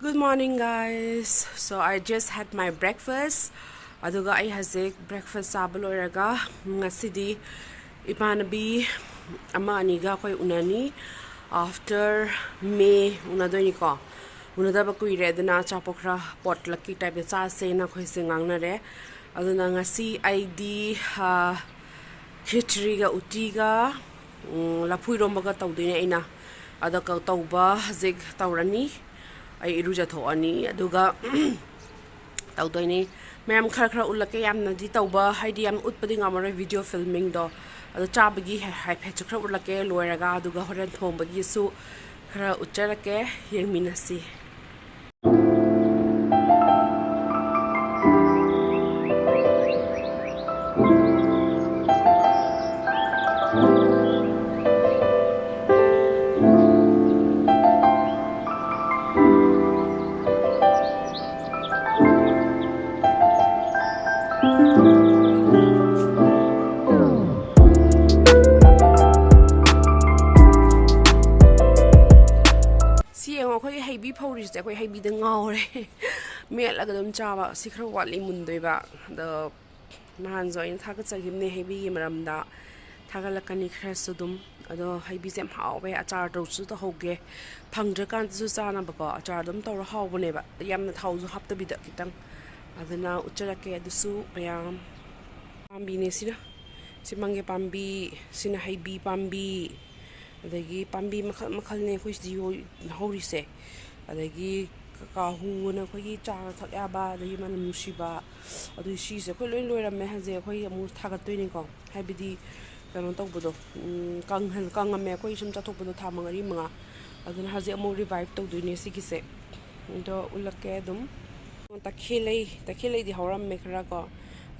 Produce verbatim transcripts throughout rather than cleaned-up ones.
Good morning, guys. So I just had my breakfast. ꯑꯗꯨꯒ ꯑꯩ ꯍꯧꯖꯤꯛ breakfast ꯆꯥꯕ ꯂꯣꯏꯔꯒ ꯉꯁꯤꯗꯤ ꯏꯃꯥꯟꯅꯕꯤ ꯑꯃ ꯑꯅꯤꯒ ꯑꯩꯈꯣꯏ ꯎꯅꯅꯤ꯫ After May ꯎꯅꯗꯣꯏꯅꯤꯀꯣ꯫ ꯎꯅꯗꯕ ꯀꯨꯏꯔꯦ, ꯑꯗꯨꯅ ꯑꯆꯥꯄꯣꯠ ꯈꯔ potluckꯀꯤ typeꯇ ꯆꯥꯁꯦꯅ ꯑꯩꯈꯣꯏꯁꯦ ꯉꯥꯡꯅꯔꯦ꯫ ꯑꯗꯨꯅ ꯉꯁꯤ ꯑꯩꯗꯤ, ꯑ, ꯈꯦꯆ꯭ꯔꯤꯒ ꯎꯇꯤꯒ, ꯎꯝ, ꯂꯐꯨ ꯏꯔꯣꯝꯕꯒ ꯇꯧꯗꯣꯏꯅꯦ ꯑꯩꯅ꯫ ꯑꯗꯣ ꯀ-, ꯇꯧꯕ ꯍꯧꯖꯤꯛ ꯇꯧꯔꯅꯤ꯫ ꯑꯩ ꯏꯔꯨꯖꯊꯣꯛꯑꯅꯤ, ꯑꯗꯨꯒ ꯇꯧꯗꯣꯏꯅꯤ꯫ ꯃꯌꯥꯝ ꯈꯔ ꯈꯔ ꯎꯠꯂꯛꯀꯦ, ꯌꯥꯝꯅꯗꯤ ꯇꯧꯕ, ꯍꯥꯏꯗꯤ ꯌꯥꯝ ꯎꯠꯄꯗꯤ ꯉꯝꯃꯔꯣꯏ video filmingꯗꯣ꯫ ꯑꯗꯣ ꯆꯥꯕꯒꯤ ꯍꯥꯏ-, ꯍꯥꯏꯐꯦꯠꯁꯨ ꯈꯔ ꯎꯠꯂꯛꯀꯦ ꯂꯣꯏꯔꯒ, ꯑꯗꯨꯒ ꯍꯣꯔꯦꯟ ꯊꯣꯡꯕꯒꯤꯁꯨ ꯈꯔ ꯎꯠꯆꯔꯛꯀꯦ, ꯌꯦꯡꯃꯤꯟꯅꯁꯤ꯫ ꯁꯤ ꯌꯦꯡꯉꯣ, ꯑꯩꯈꯣꯏꯒꯤ ꯍꯩꯕꯤ ꯐꯧꯔꯤꯁꯦ, ꯑꯩꯈꯣꯏ ꯍꯩꯕꯤꯗ ꯉꯥꯎꯔꯦ꯫ ꯃꯦꯠꯂꯒ ꯑꯗꯨꯝ ꯆꯥꯕ꯫ ꯁꯤ ꯈꯔ ꯋꯥꯠꯂꯤ ꯃꯨꯟꯗꯣꯏꯕ꯫ ꯑꯗꯣ ꯅꯍꯥꯟꯁꯨ ꯑꯩꯅ ꯊꯥꯒꯠꯆꯈꯤꯕꯅꯦ ꯍꯩꯕꯤꯒꯤ ꯃꯔꯝꯗ꯫ ꯊꯥꯒꯠꯂꯛꯀꯅꯤ ꯈꯔꯁꯨ ꯑꯗꯨꯝ꯫ ꯑꯗꯣ ꯍꯩꯕꯤꯁꯦ ꯌꯥꯝ ꯍꯥꯎꯋꯦ, ꯑꯆꯥꯔ ꯇꯧꯔꯁꯨ ꯇꯧꯍꯧꯒꯦ꯫ ꯐꯪꯗ꯭ꯔꯀꯥꯟꯗꯁꯨ ꯆꯥꯅꯕꯀꯣ, ꯑꯆꯥꯔ ꯑꯗꯨꯝ ꯇꯧꯔ ꯍꯥꯎꯕꯅꯦꯕ, ꯌꯥꯝꯅ ꯊꯥꯎꯁꯨ ꯍꯥꯞꯇꯕꯤꯗ ꯈꯤꯇꯪ꯫ ꯑꯗꯨꯅ ꯎꯠꯆꯔꯛꯀꯦ ꯑꯗꯨꯁꯨ ꯃꯌꯥꯝ꯫ ꯄꯥꯝꯕꯤꯅꯦ ꯁꯤꯅ, ꯁꯤ ꯃꯪꯒꯦ ꯄꯥꯝꯕꯤ, ꯁꯤꯅ ꯍꯩꯕꯤ ꯄꯥꯝꯕꯤ, ꯑꯗꯒꯤ ꯄꯥꯝꯕꯤ ꯃꯈꯜ ꯃꯈꯜꯅꯦ ꯑꯩꯈꯣꯏ ꯁꯤꯗ ꯌꯣ-, ꯍꯧꯔꯤꯁꯦ꯫ ꯑꯗꯒꯤ ꯀꯥꯍꯨꯅ ꯑꯩꯈꯣꯏꯒꯤ ꯆꯥꯒ ꯊꯛ ꯌꯥꯕ, ꯑꯗꯒꯤ ꯃꯅꯝ ꯅꯨꯡꯁꯤꯕ꯫ ꯑꯗꯨ ꯁꯤꯁꯦ ꯑꯩꯈꯣꯏ ꯂꯣꯏ ꯂꯣꯏꯔꯝꯃꯦ꯫ ꯍꯧꯖꯤꯛ ꯑꯩꯈꯣꯏ ꯑꯃꯨꯛ ꯊꯥꯒꯠꯇꯣꯏꯅꯤꯀꯣ, ꯍꯥꯏꯕꯗꯤ ꯀꯩꯅꯣ ꯇꯧꯕꯗꯣ, ꯎꯝ, ꯀꯪꯍꯟ-, ꯀꯪꯉꯝꯃꯦ ꯑꯩꯈꯣꯏ ꯁꯨꯝ ꯆꯥꯊꯣꯛꯄꯗꯣ ꯊꯥ ꯃꯔꯤ ꯃꯉꯥ꯫ ꯑꯗꯨꯅ ꯍꯧꯖꯤꯛ ꯑꯃꯨꯛ revive ꯇꯧꯗꯣꯏꯅꯦ ꯁꯤꯒꯤꯁꯦ꯫ ꯑꯗꯣ ꯎꯠꯂꯛꯀꯦ ꯑꯗꯨꯝ꯫ ꯇꯈꯦꯜꯂꯩ, ꯇꯈꯦꯜꯂꯩꯗꯤ ꯍꯧꯔꯝꯃꯦ ꯈꯔ ꯀꯣ,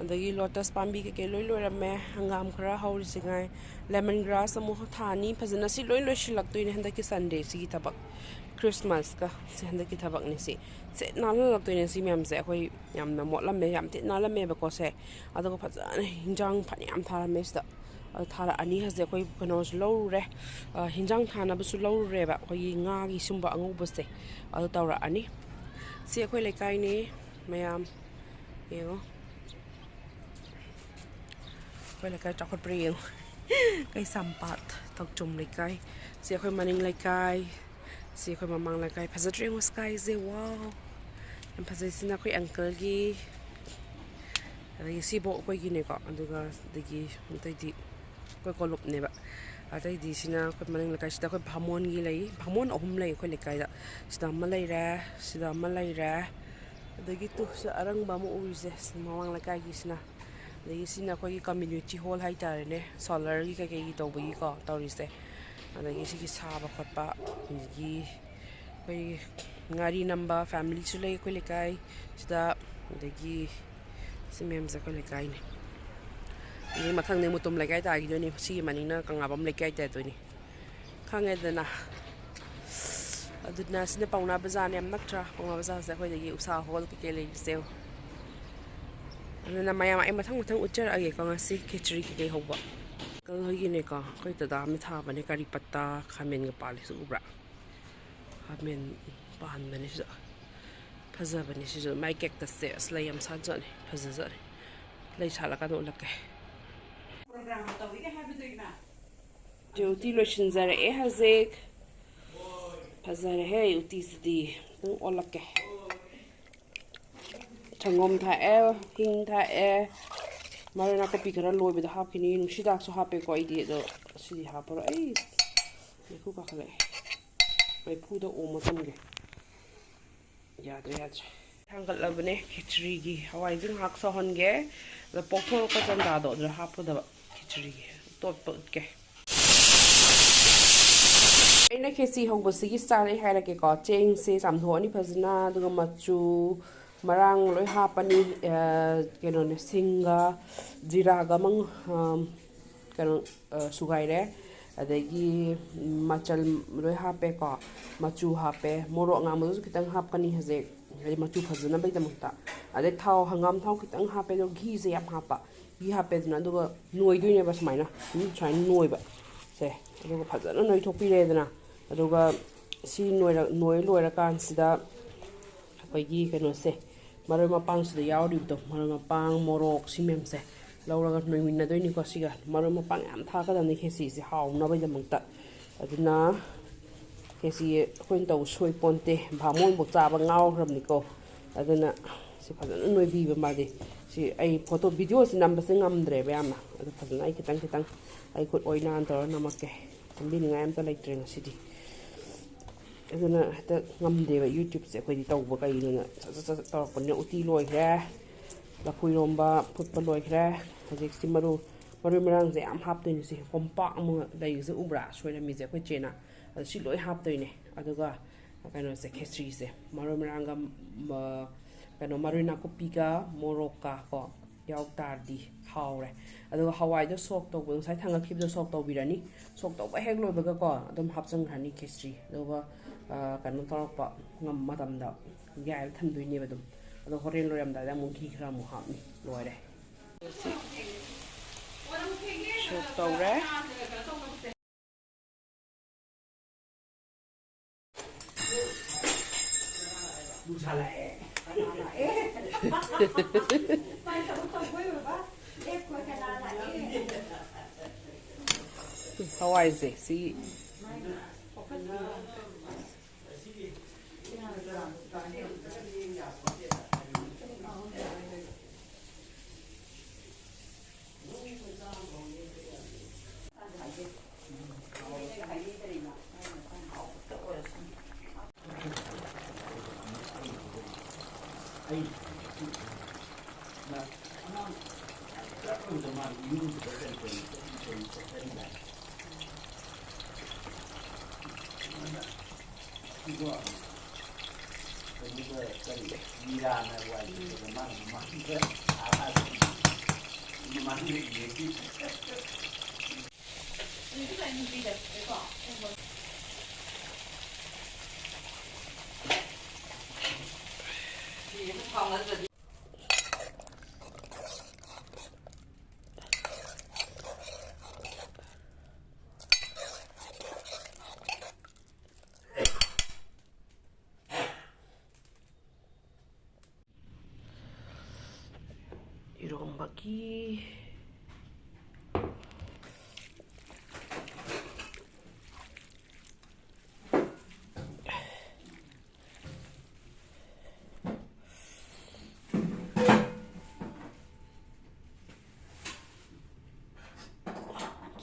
ꯑꯗꯒꯤ lotus ꯄꯥꯝꯕꯤ ꯀꯩꯀꯩ ꯂꯣꯏ ꯂꯣꯏꯔꯝꯃꯦ꯫ ꯍꯪꯒꯥꯝ ꯈꯔ ꯍꯧꯔꯤꯁꯤ ꯉꯥꯏ꯫ Lemon grass ꯑꯃꯨꯛ ꯊꯥꯅꯤ ꯐꯖꯅ꯫ ꯁꯤ ꯂꯣꯏ ꯂꯣꯏꯁꯤꯜꯂꯛꯇꯣꯏꯅꯦ ꯍꯟꯗꯛꯀꯤ Sundayꯁꯤꯒꯤ ꯊꯕꯛ꯫ Christmasꯀ ꯁꯤ ꯍꯟꯗꯛꯀꯤ ꯊꯕꯛꯅꯤ꯫ ꯁꯤ ꯁꯤ ꯅꯥꯜꯍꯜꯂꯛꯇꯣꯏꯅꯦ꯫ ꯁꯤ ꯃꯌꯥꯝꯁꯦ ꯑꯩꯈꯣꯏ ꯌꯥꯝꯅ ꯃꯣꯠꯂꯝꯃꯦ, ꯌꯥꯝ ꯊꯤꯅ ꯅꯥꯜꯂꯝꯃꯦꯕꯀꯣ ꯁꯦ꯫ ꯑꯗꯨꯒ ꯐꯖꯅ ꯍꯤꯟꯖꯥꯡ ꯐꯅꯌꯥꯝ ꯊꯥꯔꯝꯃꯦ ꯁꯤꯗ꯫ ꯑꯗꯨ ꯊꯥꯔꯛꯑꯅꯤ꯫ ꯍꯧꯖꯤꯛ ꯑꯩꯈꯣꯏ ꯀꯩꯅꯣꯁꯨ ꯂꯧꯔꯨꯔꯦ, ꯑ, ꯍꯤꯟꯖꯥꯡ ꯊꯥꯅꯕꯁꯨ ꯂꯧꯔꯨꯔꯦꯕ, ꯑꯩꯈꯣꯏꯒꯤ ꯉꯥꯒꯤ ꯁꯨꯝꯕ ꯑꯉꯧꯕꯁꯦ꯫ ꯑꯗꯨ ꯇꯧꯔꯛꯑꯅꯤ꯫ ꯁꯤ ꯑꯩꯈꯣꯏ ꯂꯩꯀꯥꯏꯅꯤ ꯃꯌꯥꯝ꯫ ꯌꯦꯡꯉꯣ꯫ ꯑꯩꯈꯣꯏ ꯂꯩꯀꯥꯏ ꯆꯥꯎꯈꯠꯄ꯭ꯔꯥ ꯌꯦꯡꯉꯣ꯫ ꯀꯩꯁꯥꯝꯄꯥꯠ ꯊꯣꯛꯆꯣꯝ ꯂꯩꯀꯥꯏ꯫ ꯁꯤ ꯑꯩꯈꯣꯏ ꯃꯅꯤꯡ ꯂꯩꯀꯥꯏ꯫ ꯁꯤ ꯑꯩꯈꯣꯏ ꯃꯃꯥꯡ ꯂꯩꯀꯥꯏ꯫ ꯐꯖꯗ꯭ꯔꯦ ꯌꯦꯡꯉꯣ ꯁ꯭ꯀꯥꯏꯁꯦ꯫ ꯋꯥꯎ! ꯌꯥꯝ ꯐꯖꯩ꯫ ꯁꯤꯅ ꯑꯩꯈꯣꯏ ꯑꯪꯀꯜꯒꯤ꯫ ꯑꯗꯒꯤ ꯁꯤꯐꯧ ꯑꯩꯈꯣꯏꯒꯤꯅꯦꯀꯣ꯫ ꯑꯗꯨꯒ ꯑꯗꯒꯤ ꯑꯇꯩꯗꯤ ꯑꯩꯈꯣꯏ ꯀꯣꯂꯨꯞꯅꯦꯕ꯫ ꯑꯇꯩꯗꯤ ꯁꯤꯅ ꯑꯩꯈꯣꯏ ꯃꯅꯤꯡ ꯂꯩꯀꯥꯏꯁꯤꯗ ꯑꯩꯈꯣꯏ ꯚꯥꯃꯣꯟꯒꯤ ꯂꯩ꯫ ꯚꯥꯃꯣꯟ ꯑꯍꯨꯝ ꯂꯩ ꯑꯩꯈꯣꯏ ꯂꯩꯀꯥꯏꯗ꯫ ꯁꯤꯗ ꯑꯃ ꯂꯩꯔꯦ, ꯁꯤꯗ ꯑꯃ ꯂꯩꯔꯦ, ꯑꯗꯒꯤ ꯇꯨ ꯁꯤꯗ ꯑꯔꯪꯕ ꯑꯃ ꯎꯔꯤꯁꯦ, ꯁꯤ ꯃꯃꯥꯡ ꯂꯩꯀꯥꯏꯒꯤꯁꯤꯅ꯫ ꯑꯗꯒꯤ ꯁꯤꯅ ꯑꯩꯈꯣꯏꯒꯤ community hall ꯍꯥꯏꯇꯥꯔꯦꯅꯦ, solarꯒꯤ ꯀꯩꯀꯩꯒꯤ ꯇꯧꯕꯒꯤꯀꯣ ꯇꯧꯔꯤꯁꯦ꯫ ꯑꯗꯒꯤ ꯁꯤꯒꯤ ꯁꯥꯕ ꯈꯣꯠꯄ, ꯑꯗꯒꯤ ꯑꯩꯈꯣꯏ ꯉꯥꯔꯤ ꯅꯝꯕ familyꯁꯨ ꯂꯩ ꯑꯩꯈꯣꯏ ꯂꯩꯀꯥꯏ ꯁꯤꯗ꯫ ꯑꯗꯒꯤ ꯁꯤ ꯃꯌꯥꯝꯁꯦ ꯑꯩꯈꯣꯏ ꯂꯩꯀꯥꯏꯅꯤ꯫ ꯑꯗꯒꯤ ꯃꯊꯪꯗꯤ ꯃꯨꯇꯨꯝ ꯂꯩꯀꯥꯏ ꯇꯥꯈꯤꯗꯣꯏꯅꯤ, ꯁꯤꯒꯤ ꯃꯅꯤꯡꯅ ꯀꯪꯂꯥꯕꯝ ꯂꯩꯀꯥꯏ ꯇꯥꯗꯣꯏꯅꯤ꯫ ꯈꯪꯉꯦꯗꯅ꯫ ꯑꯗꯨꯅ ꯁꯤꯅ ꯄꯥꯎꯅꯥ ꯕꯖꯥꯔꯅꯦ, ꯌꯥꯝ ꯅꯛꯇ꯭ꯔꯥ? ꯄꯥꯎꯅꯥ ꯕꯖꯥꯔꯁꯦ ꯑꯩꯈꯣꯏꯗꯒꯤ ꯎꯁꯥ ꯍꯣꯜ ꯀꯩꯀꯩ ꯂꯩꯕꯁꯦ꯫ ꯑꯗꯨꯅ ꯃꯌꯥꯝ ꯑꯩ ꯃꯊꯪ ꯃꯊꯪ ꯎꯠꯆꯔꯛꯑꯒꯦꯀꯣ꯫ ꯉꯁꯤ ꯈꯦꯆ꯭ꯔꯤ ꯀꯩꯀꯩ ꯍꯧꯕ꯫ ꯑꯪꯀꯜ ꯍꯣꯏꯒꯤꯅꯦꯀꯣ, ꯑꯩꯈꯣꯏ ꯗꯗꯥ ꯑꯃ ꯊꯥꯕꯅꯦ, ꯀꯔꯤ ꯄꯠꯇꯥ ꯈꯥꯃꯦꯟꯒ ꯄꯥꯜꯂꯤꯁꯦ ꯎꯕ꯭ꯔꯥ? ꯈꯥꯃꯦꯟ ꯄꯥꯟꯕꯅꯦ ꯁꯤꯁꯨ꯫ ꯐꯖꯕꯅꯦ ꯁꯤꯁꯨ꯫ ꯃꯥꯏ cactusꯁꯦ ꯑꯁ ꯂꯩ ꯌꯥꯝ ꯁꯥꯠꯆꯠꯅꯤ, ꯐꯖꯖꯠꯅꯤ꯫ ꯂꯩ ꯁꯥꯠꯂꯀꯥꯟꯗ ꯎꯠꯂꯛꯀꯦ꯫ ꯎꯇꯤ ꯂꯣꯏꯁꯤꯟꯖꯔꯛꯑꯦ ꯍꯧꯖꯤꯛ꯫ ꯐꯖꯔꯦꯍꯦ ꯎꯇꯤꯁꯤꯗꯤ꯫ ꯑꯗꯨꯝ ꯑꯣꯜꯂꯛꯀꯦ꯫ ꯁꯪꯒꯣꯝ ꯊꯥꯛꯑꯦ, ꯍꯤꯡ ꯊꯥꯛꯑꯦ, ꯃꯔꯣꯏ ꯅꯥꯀꯨꯞꯄꯤ ꯈꯔ ꯂꯣꯏꯕꯗ ꯍꯥꯞꯈꯤꯅꯤ꯫ ꯅꯨꯡꯁꯤꯗꯥꯛꯁꯨ ꯍꯥꯞꯄꯦꯀꯣ ꯑꯩꯗꯤ, ꯑꯗꯣ ꯁꯤꯗꯤ ꯍꯥꯞꯄꯔꯣꯏ꯫ ꯑꯩ ꯃꯩꯈꯨ ꯀꯥꯈꯠꯂꯛꯑꯦ꯫ ꯃꯩꯐꯨꯗ ꯑꯣꯝꯃ ꯊꯝꯒꯦ꯫ ꯌꯥꯗ꯭ꯔꯦ, ꯌꯥꯗ꯭ꯔꯦ꯫ ꯊꯥꯡꯒꯠꯂꯕꯅꯦ ꯈꯦꯆ꯭ꯔꯤꯒꯤ꯫ ꯍꯋꯥꯏꯁꯦ ꯉꯥꯏꯍꯥꯛ ꯁꯧꯍꯟꯒꯦ꯫ ꯑꯗ ꯄꯣꯛꯊꯣꯔꯛꯄ ꯆꯟꯗꯥꯗꯣ ꯑꯗꯨꯗ ꯍꯥꯞꯄꯗꯕ ꯈꯦꯆ꯭ꯔꯤꯒꯤ꯫ ꯇꯣꯠꯄ ꯎꯠꯀꯦ꯫ ꯑꯩꯅ ꯈꯦꯆꯤ ꯍꯧꯕꯁꯤꯒꯤ style ꯑꯩ ꯍꯥꯏꯔꯛꯀꯦꯀꯣ꯫ ꯆꯦꯡꯁꯦ ꯆꯥꯝꯊꯣꯛꯑꯅꯤ ꯐꯖꯅ, ꯑꯗꯨꯒ ꯃꯆꯨ, ꯃꯔꯥꯡ ꯂꯣꯏ ꯍꯥꯞꯄꯅꯤ꯫ ꯑ, ꯀꯩꯅꯣꯅꯦ, ꯁꯤꯡꯒ ꯖꯤꯔꯥꯒ ꯑꯃ, ꯑ, ꯀꯩꯅꯣ, ꯑ, ꯁꯨꯒꯥꯏꯔꯦ꯫ ꯑꯗꯒꯤ ꯃꯆꯜ ꯂꯣꯏ ꯍꯥꯞꯄꯦꯀꯣ꯫ ꯃꯆꯨ ꯍꯥꯞꯄꯦ, ꯃꯣꯔꯣꯛ ꯑꯉꯥꯡꯕꯗꯨꯁꯨ ꯈꯤꯇꯪ ꯍꯥꯞꯀꯅꯤ ꯍꯧꯖꯤꯛ, ꯍꯥꯏꯗꯤ ꯃꯆꯨ ꯐꯖꯅꯕꯒꯤꯗꯃꯛꯇ꯫ ꯑꯗꯩ ꯊꯥꯎ, ꯍꯪꯒꯥꯝ ꯊꯥꯎ ꯈꯤꯇꯪ ꯍꯥꯞꯄꯦ, ꯑꯗꯣ ꯘꯤꯁꯦ ꯌꯥꯝ ꯍꯥꯞꯄ꯫ ꯘꯤ ꯍꯥꯞꯄꯦꯗꯅ, ꯑꯗꯨꯒ ꯅꯣꯏꯗꯣꯏꯅꯦꯕ ꯁꯨꯃꯥꯏꯅ꯫ ꯎꯝ, ꯁꯨꯃꯥꯏꯅ ꯅꯣꯏꯕ꯫ ꯁꯦ, ꯑꯗꯨꯒ ꯐꯖꯅ ꯅꯣꯏꯊꯣꯛꯄꯤꯔꯦꯗꯅ꯫ ꯑꯗꯨꯒ ꯁꯤ ꯅꯣꯏꯔ-, ꯅꯣꯏ ꯂꯣꯏꯔꯀꯥꯟꯁꯤꯗ ꯑꯩꯈꯣꯏꯒꯤ ꯀꯩꯅꯣꯁꯦ, ꯃꯔꯣꯏ ꯃꯄꯥꯡꯁꯤꯗ ꯌꯥꯎꯔꯤꯕꯗꯣ, ꯃꯔꯣꯏ ꯃꯄꯥꯡ, ꯃꯣꯔꯣꯛ, ꯁꯤ ꯃꯌꯥꯝꯁꯦ ꯂꯧꯔꯒ ꯅꯣꯏꯃꯤꯟꯅꯗꯣꯏꯅꯤꯀꯣ ꯁꯤꯒ꯫ ꯃꯔꯣꯏ ꯃꯄꯥꯡ ꯌꯥꯝ ꯊꯥꯛꯀꯗꯕꯅꯤ ꯈꯦꯆꯤꯁꯦ ꯍꯥꯎꯅꯕꯒꯤꯗꯃꯛꯇ꯫ ꯑꯗꯨꯅ ꯈꯦꯆꯤ ꯑꯩꯈꯣꯏꯅ ꯇꯧꯕ ꯁꯣꯏ ꯄꯣꯟꯇꯦ, ꯕꯥꯃꯣꯟꯐꯥꯎ ꯆꯥꯕ ꯉꯥꯎꯈ꯭ꯔꯕꯅꯤꯀꯣ꯫ ꯑꯗꯨꯅ ꯁꯤ ꯐꯖꯅ ꯅꯣꯏꯕꯤꯕ ꯃꯥꯗꯤ꯫ ꯁꯤ ꯑꯩ ꯐꯣꯇꯣ, ꯚꯤꯗꯤꯑꯣꯁꯤ ꯅꯝꯕꯁꯦ ꯉꯝꯗ꯭ꯔꯦꯕ ꯌꯥꯝꯅ, ꯑꯗꯨ ꯐꯖꯅ ꯑꯩ ꯈꯤꯇꯪ ꯈꯤꯇꯪ ꯑꯩ ꯈꯨꯠ ꯑꯣꯏꯅꯥꯟ ꯇꯧꯔ ꯅꯝꯃꯛꯀꯦ꯫ ꯅꯝꯕꯤꯅꯤꯡꯉꯥꯏ ꯑꯝꯇ ꯂꯩꯇ꯭ꯔꯦ ꯉꯁꯤꯗꯤ꯫ ꯑꯗꯨꯅ ꯍꯦꯛꯇ ꯉꯝꯗꯦꯕ ꯌꯨꯇ꯭ꯌꯨꯕꯁꯦ ꯑꯩꯈꯣꯏꯗꯤ ꯇꯧꯕ꯫ ꯀꯩꯅꯣꯅ ꯁꯠ ꯁꯠ ꯁꯠ ꯁꯠ ꯇꯧꯔꯛꯄꯅꯤꯅ꯫ ꯎꯇꯤ ꯂꯣꯏꯈ꯭ꯔꯦ, ꯂꯐꯨ ꯏꯔꯣꯝꯕ ꯐꯨꯠꯄ ꯂꯣꯏꯈ꯭ꯔꯦ꯫ ꯍꯧꯖꯤꯛꯁꯤ ꯃꯔꯨ, ꯃꯔꯣꯏ ꯃꯔꯥꯡꯁꯦ ꯌꯥꯝ ꯍꯥꯞꯇꯣꯏꯅꯦ꯫ ꯁꯤ ꯀꯣꯝꯄꯥꯛ ꯑꯃ ꯂꯩꯔꯤꯁꯦ ꯎꯕ꯭ꯔꯥ? ꯁꯣꯏꯔꯝꯃꯤꯁꯦ ꯑꯩꯈꯣꯏ ꯆꯦꯅ꯫ ꯑꯗꯣ ꯁꯤ ꯂꯣꯏ ꯍꯥꯞꯇꯣꯏꯅꯦ꯫ ꯑꯗꯨꯒ ꯀꯩꯅꯣꯁꯦ, ꯈꯦꯆ꯭ꯔꯤꯁꯦ, ꯃꯔꯣꯏ ꯃꯔꯥꯡꯒ, ꯃ-, ꯀꯩꯅꯣ, ꯃꯔꯣꯏ ꯅꯥꯀꯨꯞꯄꯤꯒ ꯃꯣꯔꯣꯛꯀ ꯀꯣ ꯌꯥꯎ ꯇꯥꯔꯗꯤ ꯍꯥꯎꯔꯦ꯫ ꯑꯗꯨꯒ ꯍꯋꯥꯏꯗꯣ ꯁꯣꯛ ꯇꯧꯕ, ꯉꯁꯥꯏ ꯊꯥꯡꯒꯠꯈꯤꯕꯗꯣ ꯁꯣꯛ ꯇꯧꯕꯤꯔꯅꯤ꯫ ꯁꯣꯛ ꯇꯧꯕ ꯍꯦꯛ ꯂꯣꯏꯕꯒꯀꯣ ꯑꯗꯨꯝ ꯍꯥꯞꯆꯤꯟꯈ꯭ꯔꯅꯤ ꯈꯦꯆ꯭ꯔꯤ꯫ ꯑꯗꯨꯒ, ꯑ, ꯀꯩꯅꯣ ꯇꯧꯔꯛꯄ ꯉꯝ-, ꯃꯇꯝꯗ ꯌꯥꯏꯔ ꯊꯝꯗꯣꯏꯅꯦꯕ ꯑꯗꯨꯝ꯫ ꯑꯗꯣ ꯍꯣꯔꯦꯟ ꯂꯣꯏꯔꯝꯗꯥꯏꯗ ꯑꯃꯨꯛ ꯘꯤ ꯈꯔ ꯑꯃꯨꯛ ꯍꯥꯞꯅꯤ꯫ ꯂꯣꯏꯔꯦ꯫ ꯁꯣꯛ ꯇꯧꯔꯦ꯫ ꯍꯋꯥꯏꯁꯦ ꯁꯤ꯫ ꯃꯥꯒꯤ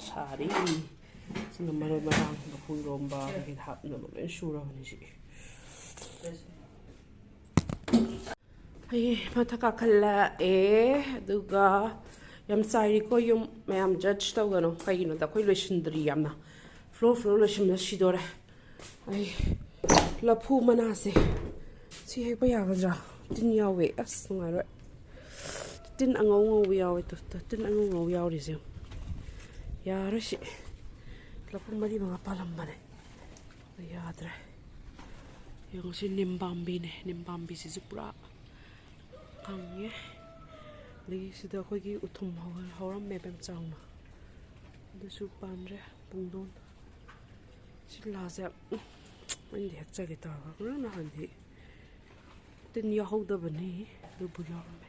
ꯁꯥꯔꯤ꯫ ꯁꯤꯅ ꯃꯔꯣꯏ ꯃꯔꯥꯡ, ꯂꯐꯨ ꯏꯔꯣꯝꯕ ꯀꯩꯀꯩ ꯍꯥꯞꯅꯕ ꯂꯣꯏ ꯁꯨꯔꯕꯅꯤ ꯁꯤ꯫ ꯑꯩ ꯃꯊꯛ ꯀꯥꯈꯠꯂꯛꯑꯦ, ꯑꯗꯨꯒ ꯌꯥꯝ ꯆꯥꯏꯔꯤꯀꯣ ꯌꯨꯝ꯫ ꯃꯌꯥꯝ ꯖꯠꯁ ꯇꯧꯒꯅꯨ, ꯀꯩꯒꯤꯅꯣꯗ ꯑꯩꯈꯣꯏ ꯂꯣꯏꯁꯤꯟꯗ꯭ꯔꯤ ꯌꯥꯝꯅ꯫ ꯐ꯭ꯂꯣꯔ ꯐ꯭ꯂꯣꯔ ꯂꯣꯏꯁꯤꯟꯕ ꯁꯤꯗꯣꯔꯦ꯫ ꯑꯩ ꯂꯐꯨ ꯃꯅꯥꯁꯦ ꯁꯤ ꯍꯦꯛꯄ ꯌꯥꯒꯗ꯭ꯔꯥ? ꯇꯤꯟ ꯌꯥꯎꯋꯦ, ꯑꯁ ꯅꯨꯡꯉꯥꯏꯔꯣꯏ꯫ ꯇꯤꯟ ꯑꯉꯧ ꯉꯧꯕ ꯌꯥꯎꯋꯦ꯫ ꯇꯨ, ꯇꯨ, ꯇꯤꯟ ꯑꯉꯧ ꯉꯧ ꯌꯥꯎꯔꯤꯁꯦ ꯌꯦꯡꯉꯨ꯫ ꯌꯥꯔꯣꯏ ꯁꯤ꯫ ꯂꯐꯨ ꯃꯔꯤ ꯃꯉꯥ ꯄꯥꯜꯂꯝꯕꯅꯦ꯫ ꯌꯥꯗ꯭ꯔꯦ꯫ ꯌꯦꯡꯉꯨ, ꯁꯤ ꯅꯤꯝ ꯄꯥꯝꯕꯤꯅꯦ꯫ ꯅꯤꯝ ꯄꯥꯝꯕꯤꯁꯤꯁꯨ ꯄꯨꯔꯥ ꯀꯪꯉꯦ꯫ ꯑꯗꯒꯤ ꯁꯤꯗ ꯑꯩꯈꯣꯏꯒꯤ ꯎꯊꯨꯝ ꯍꯧ-, ꯍꯧꯔꯝꯃꯦꯕ ꯌꯥꯝ ꯆꯥꯎꯅ꯫ ꯑꯗꯨꯁꯨ ꯄꯥꯟꯗ꯭ꯔꯦ꯫ ꯄꯨꯡꯗꯣꯟ꯫ ꯁꯤ ꯂꯥꯁꯦ, ꯎꯝ, ꯑꯩꯅꯗꯤ ꯍꯦꯛꯆꯒꯦ ꯇꯧꯔꯒ, ꯉꯔꯥꯡ ꯅꯍꯥꯟꯗꯤ ꯇꯤꯟ ꯌꯥꯎꯍꯧꯗꯕꯅꯤ, ꯑꯗꯨꯕꯨ ꯌꯥꯎꯔꯝꯃꯦ꯫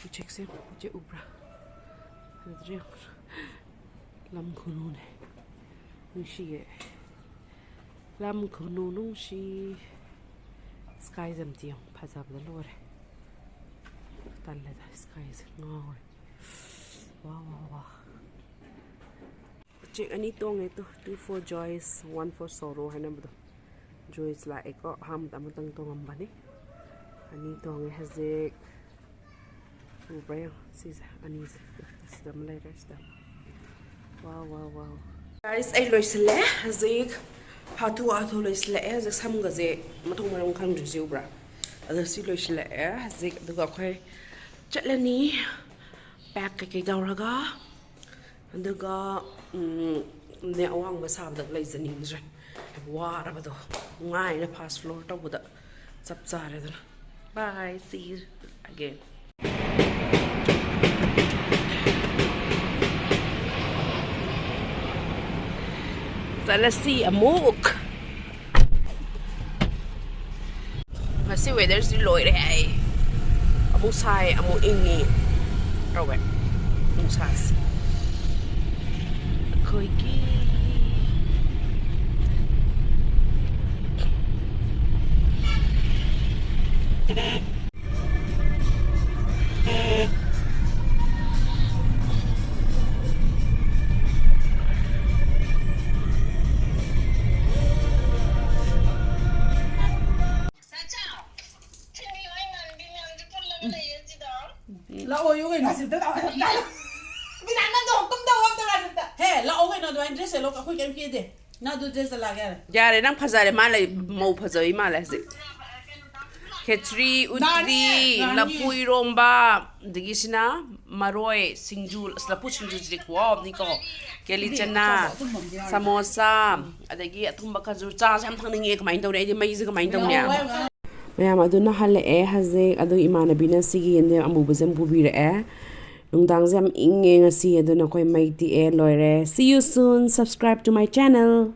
ꯎꯆꯦꯛꯁꯦ, ꯎꯆꯦꯛ ꯎꯕ꯭ꯔꯥ? ꯐꯖꯗ꯭ꯔꯥ ꯌꯦꯡꯉꯨ꯫ ꯂꯝ ꯈꯨꯅꯨꯅꯦ꯫ ꯅꯨꯡꯁꯤꯌꯦ꯫ ꯂꯝ ꯈꯨꯅꯨ ꯅꯨꯡꯁꯤ꯫ ꯁ꯭ꯀꯥꯏꯁꯦ ꯑꯝꯇ ꯌꯦꯡꯉꯨ, ꯐꯖꯕꯗ ꯂꯣꯏꯔꯦ꯫ ꯇꯜꯂꯦꯗ, ꯁ꯭ꯀꯥꯏꯁꯦ ꯉꯥꯎꯔꯦ꯫ ꯋꯥ, ꯋꯥ, ꯋꯥ꯫ ꯎꯆꯦꯛ ꯑꯅꯤ ꯇꯣꯡꯉꯦ two, two for joys, one for sorrow ꯍꯥꯏꯅꯕꯗꯣ꯫ ꯖꯣꯏꯁ ꯂꯥꯛꯑꯦꯀꯣ, ꯑꯍꯥꯟꯕꯗ ꯑꯃꯇꯪ ꯇꯣꯡꯉꯝꯕꯅꯤ꯫ ꯑꯅꯤ ꯇꯣꯡꯉꯦ ꯍꯧꯖꯤꯛ꯫ ꯎꯕ꯭ꯔꯥ ꯌꯦꯡꯉꯣ, ꯁꯤꯁꯦ ꯑꯅꯤꯁꯦ꯫ ꯁꯤꯗ ꯑꯃ ꯂꯩꯔꯦ, ꯁꯤꯗ꯫ ꯋꯥꯎ, ꯋꯥꯎ, ꯋꯥꯎ꯫ Guys, ꯑꯩ ꯂꯣꯏꯁꯤꯜꯂꯦ ꯍꯧꯖꯤꯛ꯫ ꯍꯥꯊꯨ ꯍꯥꯊꯨ ꯂꯣꯏꯁꯤꯜꯂꯛꯑꯦ ꯍꯧꯖꯤꯛ꯫ ꯁꯝꯒꯁꯦ ꯃꯊꯣꯡ ꯃꯔꯝ ꯈꯪꯗ꯭ꯔꯤꯁꯦ ꯎꯕ꯭ꯔꯥ? ꯑꯗꯣ ꯁꯤ ꯂꯣꯏꯁꯤꯜꯂꯛꯑꯦ ꯍꯧꯖꯤꯛ꯫ ꯑꯗꯨꯒ ꯑꯩꯈꯣꯏ ꯆꯠꯂꯅꯤ꯫ ꯄꯦꯛ ꯀꯩꯀꯩ ꯇꯧꯔꯒ꯫ ꯑꯗꯨꯒ, ꯎꯝ, ꯅꯦ ꯑꯋꯥꯡꯕ ꯁꯥꯕꯗ ꯂꯩꯖꯅꯤꯡꯗ꯭ꯔꯦ꯫ ꯋꯥꯔꯕꯗꯣ꯫ ꯅꯨꯡꯉꯥꯏꯅ first floor ꯇꯧꯕꯗ ꯆꯞ ꯆꯥꯔꯦ ꯑꯗꯨꯅ꯫ Bye, see you again. ꯆꯠꯂꯁꯤ ꯑꯃꯨꯛ꯫ ꯉꯁꯤ weatherꯁꯤ ꯂꯣꯏꯔꯦ ꯑꯩ꯫ ꯑꯃꯨꯛ ꯁꯥꯏ, ꯑꯃꯨꯛ ꯏꯪꯉꯤ꯫ ꯇꯧꯋꯦ ꯅꯨꯡꯁꯥꯁꯦ꯫ ꯑꯩꯈꯣꯏꯒꯤ ꯂꯥꯛꯑꯣ, ꯌꯨ ꯀꯩꯅꯣ, ꯑꯁꯤꯗ ꯂꯥꯛꯑꯣ꯫ ꯃꯤꯅꯥ, ꯅꯪꯗꯣ ꯍꯨꯛꯇꯨꯝ ꯇꯧ ꯑꯝꯇ ꯂꯥꯛꯑꯣ ꯑꯁꯤꯗ꯫ ꯍꯦ, ꯂꯥꯛꯑꯣ ꯀꯩꯅꯣ, ꯑꯗꯨꯃꯥꯏꯅ ꯗ꯭ꯔꯦꯁ ꯁꯦꯠꯂꯣ, ꯑꯩꯈꯣꯏ ꯀꯩꯝ ꯀꯦꯗꯦ꯫ ꯅꯪ ꯑꯗꯨ ꯗ꯭ꯔꯦꯁꯇ ꯂꯥꯛꯑꯒꯦ ꯌꯥꯔꯦ꯫ ꯌꯥꯔꯦ, ꯅꯪ ꯐꯖꯔꯦ꯫ ꯃꯥ ꯂꯩ, ꯃꯧ ꯐꯖꯕꯤ ꯃꯥꯜꯂꯦ ꯍꯧꯖꯤꯛ꯫ ꯈꯦꯆ꯭ꯔꯤ, ꯎꯇꯤ, ꯉꯥꯔꯤ, ꯉꯥꯔꯤ꯫ ꯂꯐꯨ ꯏꯔꯣꯝꯕ, ꯑꯗꯒꯤ ꯁꯤꯅ ꯃꯔꯣꯏ ꯁꯤꯡꯖꯨ꯫ ꯑꯁ, ꯂꯐꯨ ꯁꯤꯡꯖꯨꯁꯤꯗꯤ ꯈꯨꯍꯥꯎ ꯑꯃꯅꯤꯀꯣ꯫ ꯀꯦꯂꯤ ꯆꯅꯥ, ꯁꯃꯣꯁꯥ, ꯑꯗꯒꯤ ꯑꯊꯨꯝꯕ ꯈꯖꯨꯔ꯫ ꯆꯥꯁꯦ ꯌꯥꯝ ꯊꯛꯅꯤꯡꯉꯦ꯫ ꯀꯃꯥꯏꯅ ꯇꯧꯅꯤ? ꯑꯩꯗꯤ ꯃꯩꯁꯦ ꯀꯃꯥꯏꯅ ꯇꯧꯅꯤ? ꯃꯌꯥꯝ ꯑꯗꯨꯅ ꯍꯜꯂꯛꯑꯦ ꯍꯧꯖꯤꯛ꯫ ꯑꯗꯨ ꯏꯃꯥꯟꯅꯕꯤꯅ ꯁꯤꯒꯤ ꯌꯦꯟꯗꯦꯝ ꯑꯃꯨꯕꯁꯦ ꯑꯃꯨꯛ ꯄꯨꯕꯤꯔꯛꯑꯦ꯫ ꯅꯨꯡꯗꯥꯡꯁꯦ ꯌꯥꯝ ꯏꯪꯉꯦ ꯉꯁꯤ, ꯑꯗꯨꯅ ꯑꯩꯈꯣꯏ ꯃꯩ ꯇꯤꯛꯑꯦ, ꯂꯣꯏꯔꯦ꯫ See you soon, subscribe to my channel꯫